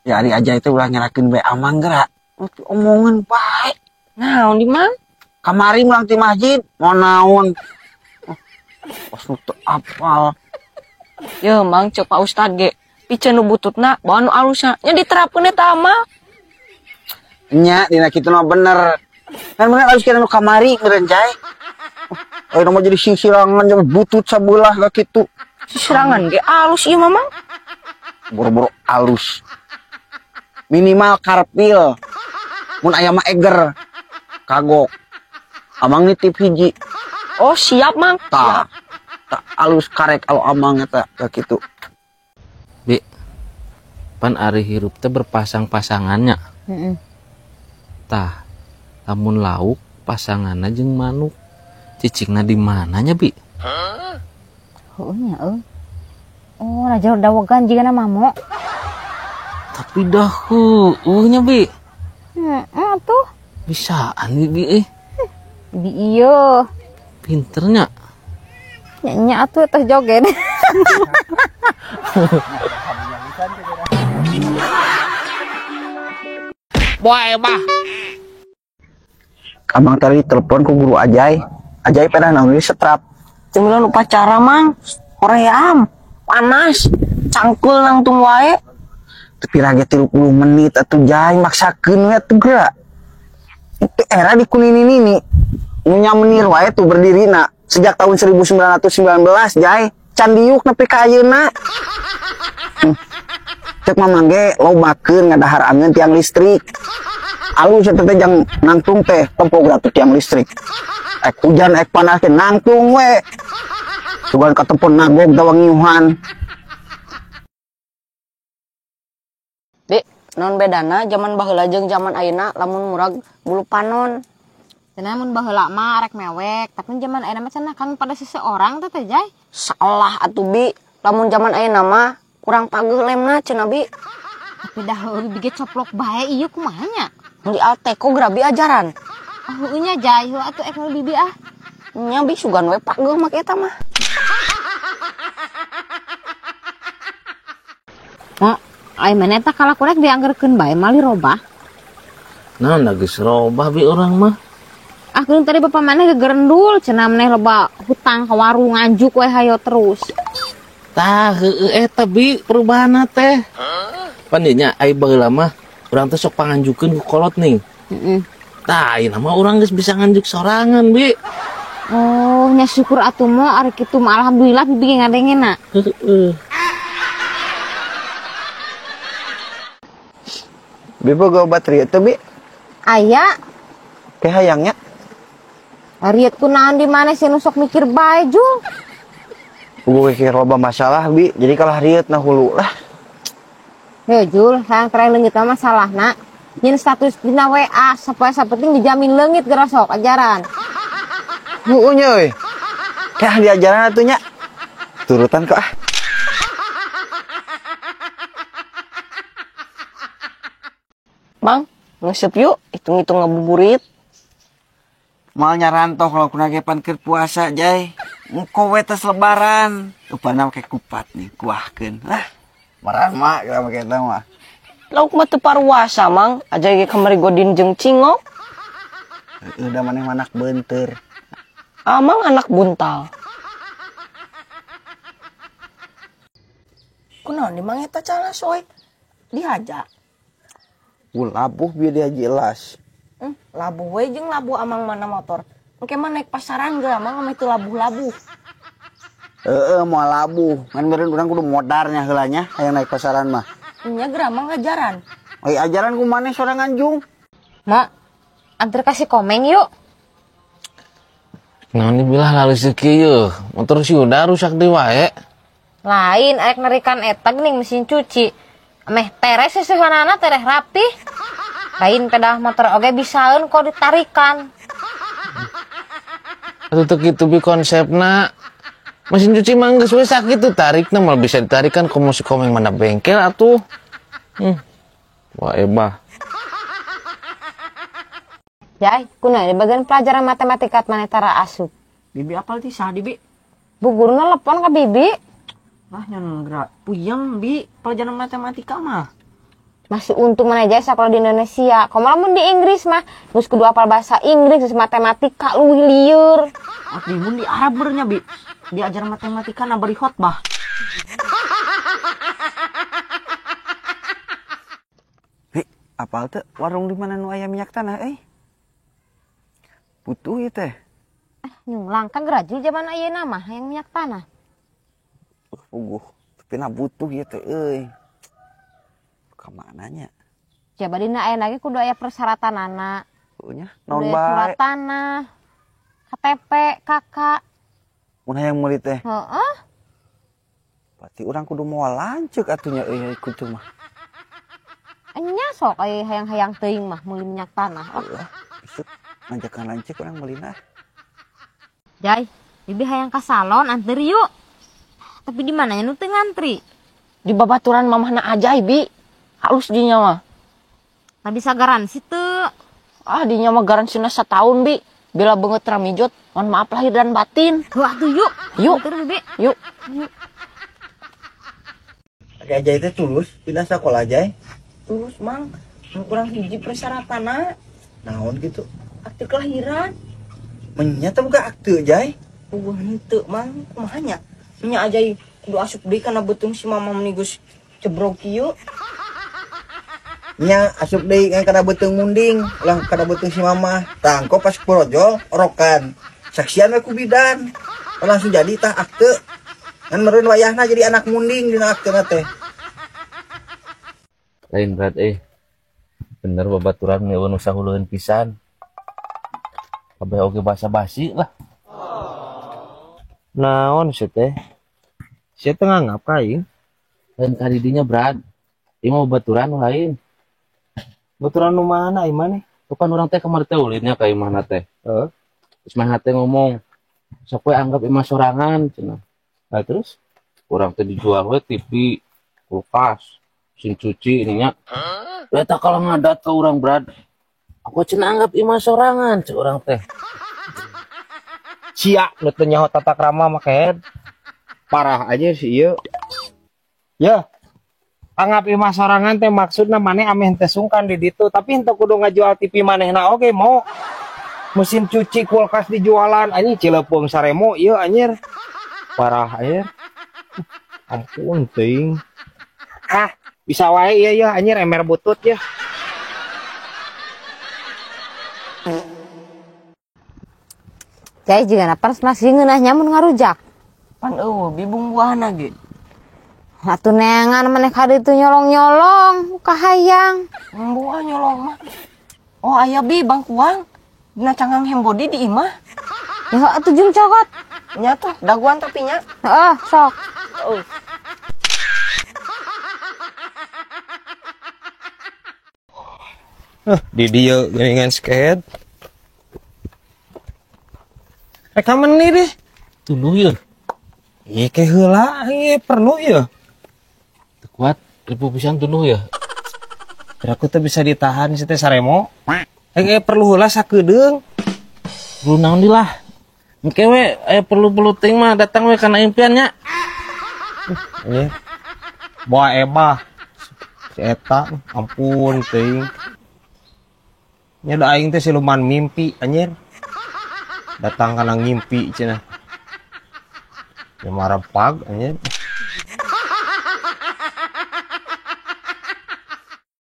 Ya ari aja itu ulah nyerakeun bae amang geura. Omongan bae. Naon di Mang? Kamari mulang ti masjid, mau naon? Pas nu teu apal. Ye Mang ceuk Pak Ustad ge, piceun nu bututna bawa nu alusna. Nya diterapkeun eta mah. Nya dina kitu mah bener. Kan bener alus kira nu kamari meureun Jai. Oh, mah jadi sisirangan jeung butut sabelah ka kitu. Sisirangan ge alus ieu mah Mang. Boro-boro alus. Minimal karpil. Mun aya mah eger. Kagok. Amang nitip hiji. Oh, siap Mang. Tah. Tah alus karek alo amang eta ka kitu. Bi. Pan ari hirup teh berpasang-pasangannya. Heeh. Tah, lamun lauk pasanganna jeung manuk. Cicingna di mananya, Bi? Heueuh nya euy. Oh, na jero dawegan jigana mamo. Tapi dah heueuh nya, Bi. Heeh atuh. Bisaan Bibi euy. Bibi ieu. Pinternya. Nya nya atuh teh joget. Boy, bah. Abang tadi telepon ku guru Ajay. Ajay pada naon ieu setrap. Cemilan upacara Mang. Hoream, panas, cangkul nangtung wae. Tapi lagi 30 menit atuh Jai maksakeun we atuh geura. Itu era di kunini nini. Nu nyamenir wae tuh berdirina sejak tahun 1919 Jai. Can diuk nepi ka ayeuna. Cek mamang ge lobakeun ngadahar angeun tiang listrik. Alus eta teh jang nangtung teh tempo gratis tiang listrik. Ek hujan ek panas teh nangtung we. Sugan katempon nagog dawa ngiuhan. Bi, naon bedana zaman baheula jeung zaman ayeuna lamun murag bulu panon. Cenah mun baheula mah arek mewek, tapi zaman ayeuna mah cenah kan pada seseorang teh teh Jai. Salah atuh Bi, lamun zaman ayeuna mah kurang pageuh lemna cenah Bi. Tapi dah heueuh bibi ge coplok bae ieu kumaha nya? Meuli Alteco geura Bi ajaran. Oh, heueuh nya Jai, heueuh atuh ek meuli bibi ah. Nya Bi sugan we pageuh make eta mah. Mo, ai mana eta kalakurek dianggerkeun bae mali robah. Naon da geus robah Bi urang mah. Ah, geuning tadi bapak maneh gegerendul cenah maneh loba hutang ka warung nganjuk we hayo terus. Tah heueuh eta Bi perubahanna teh. Pan dieu nya ai baheula mah urang teh sok panganjukeun ku kolot nih. Heeh. Tah ayeuna mah urang geus bisa nganjuk sorangan Bi. Oh, nya syukur atuh mo ari kitu mah alhamdulillah bibi ge ngadengena. Heeh. Bi boga obat rieu teh Bi? Aya. Teh hayangnya. Riet ku naon di mana sih nu sok mikir bae Jul. Gue mikir loba masalah Bi, jadi kalah riet nah hulu lah. Yo Jul, hayang terang leungit mah masalahna. Nyin status dina WA sapoe sapenting dijamin leungit geura sok ajaran. Heueuh nya euy. Kah diajaran atuh nya. Turutan kok ah. Bang, ngesep yuk, hitung-hitung ngabuburit. Mal nyarantoh kalau kuna ge pan keur puasa, Jai. Engko we tes lebaran. Upana make kupat nih, kuahkeun. Lah, marama kira make eta mah. Lauk mah teu paruasa, Mang. Aja ge kamari godin jeung cingok. Heueuh da maneh anak beunteur. Amang anak buntal. Kunaon di Mang eta cala soy? Dihaja. Labuh bieu dia jelas. Labuh we jeung labuh amang mana motor. Engke mah naik pasaran ge amang mah itu labuh-labuh. Heeh, moal labuh. Ngan meureun urang kudu modarnya heula nya hayang naik pasaran mah. Nya geura amang ajaran. Oi ajaran ku maneh sorangan jung. Mak, anter kasih komeng yuk. Naon dibilah lalu sekieu, motor si udah rusak deui wae. Lain arek nerikan eta geuning mesin cuci. Ameh teres seuseunana tereh rapih. Lain pedah motor oge bisaeun kok ditarikan. Atuh teu kitu bi konsepna. Mesin cuci mah geus we sakitu tarikna moal bisa ditarikan komo si komeng mana bengkel atuh. Wah ebah. Jai, kunaon di bagian pelajaran matematika maneh tara asup? Bibi apal ti saha di, Bi? Bu guruna lepon ka Bibi. Lah nyan geura puyeng Bi pelajaran matematika mah. Masih untung mana jasa kalau di Indonesia. Komo lamun di Inggris mah geus kudu apal bahasa Inggris, geus matematika leuwih lieur. Abdi mun di Arab beurnya bi. Diajar matematika na bari khotbah. Bi, apal teu warung di mana nu aya minyak tanah euy? Butuh ieu teh. Nyulang kan gerajul zaman ayeuna mah hayang minyak tanah. Puguh, tapi na butuh ieu teh euy. Ka mana nya? Coba dina aya lagi kudu aya persyaratanana. Heuh nya, naon Kudu aya bae? surat tanah, KTP, KK. Mun hayang meuli teh. Heeh. Berarti urang kudu moal lanceuk atuh nya euy kitu mah. Enya sok euy hayang-hayang teuing mah meuli minyak tanah. Oh. Heuh, isuk ngajakan lanceuk urang meulina. Jai, bibi hayang ka salon antri yuk. Tapi di mananya nu teu ngantri? Di babaturan mamahna Ajai bi. Halus dinya mah. Nah bisa garansi teu. Ah dinya mah garansina setahun bi. Bila beungeut ramijot, mohon maaf lahir dan batin. Heuh atuh yuk. Yuk. Antri, Bibi. Yuk. Yuk. Ajai teh tulus pindah sekolah Jai. Tulus mang, nu kurang hiji persyaratanna. Naon gitu? Akte kelahiran. Menya teh buka akte Jai. Puguh henteu mang, kumaha nya? Nya Ajai kudu asup deui kana beuteung si mama meni geus cebrok kieu. Nya asup deui ngan kana beuteung munding, ulah kana beuteung si mama. Tah engko pas borojol orokan. Saksian we ku bidan. Langsung jadi tah akte. Ngan meureun wayahna jadi anak munding dina aktena teh. Lain berat Bener babaturan eueun nu sahuleun pisan. Kabeh oge basa-basi lah. Naon sih teh? Sia teh nganggap ka aing? Lain ka didinya berat. Ieu mah babaturan nu lain. Baturan nu mana ieu maneh? Bukan urang teh kamari teh ulinnya ka imahna teh. Heeh. Terus manehna teh ngomong, sok we anggap imah sorangan cenah. Nah, terus urang teh dijual we TV, kulkas, mesin cuci ininya. Eta kalau ngadat ke urang berat. Aku cenah anggap imah sorangan cek urang teh. Sia nu teu nyaho tata krama make parah aja sih ieu. Ya. Anggap imah sorangan teh maksudna maneh ameh teh sungkan di ditu, tapi henteu kudu ngajual TV manehna oge mau. Mesin cuci kulkas dijualan anjing cileupung saremo ieu anjir. Parah anjir. Ampun teuing. Ah, bisa wae ieu ya anjir emer butut ya. Jai juga napas masih ngeunah nyamun ngarujak. Pan eueuh bi bumbuahna ge. Atuh neangan maneh ka ditu nyolong-nyolong kahayang. Buah nyolong mah. Oh aya bi bangkuang. Dina cangkang hembodi di imah. Ya atuh jeung cokot. Nya tuh daguan tapi nya. Heeh, sok. Oh. Di dieu geuningan sket. Rekaman nih deh. Tuluh yeuh. Ih, ke heula ieu perlu yeuh. Teu kuat, ribu pisan tunduh ya. Kira aku teh bisa ditahan si teh saremo. Perlu heula sakedeung. Perlu naon di lah. Engke we aya perlu-perlu teuing mah datang we kana impiannya. Iya. Boa ebah. Si eta ampun teuing. Nya da aing teh siluman mimpi anjir. Datang kana ngimpi cenah. Ya marah pag anjir.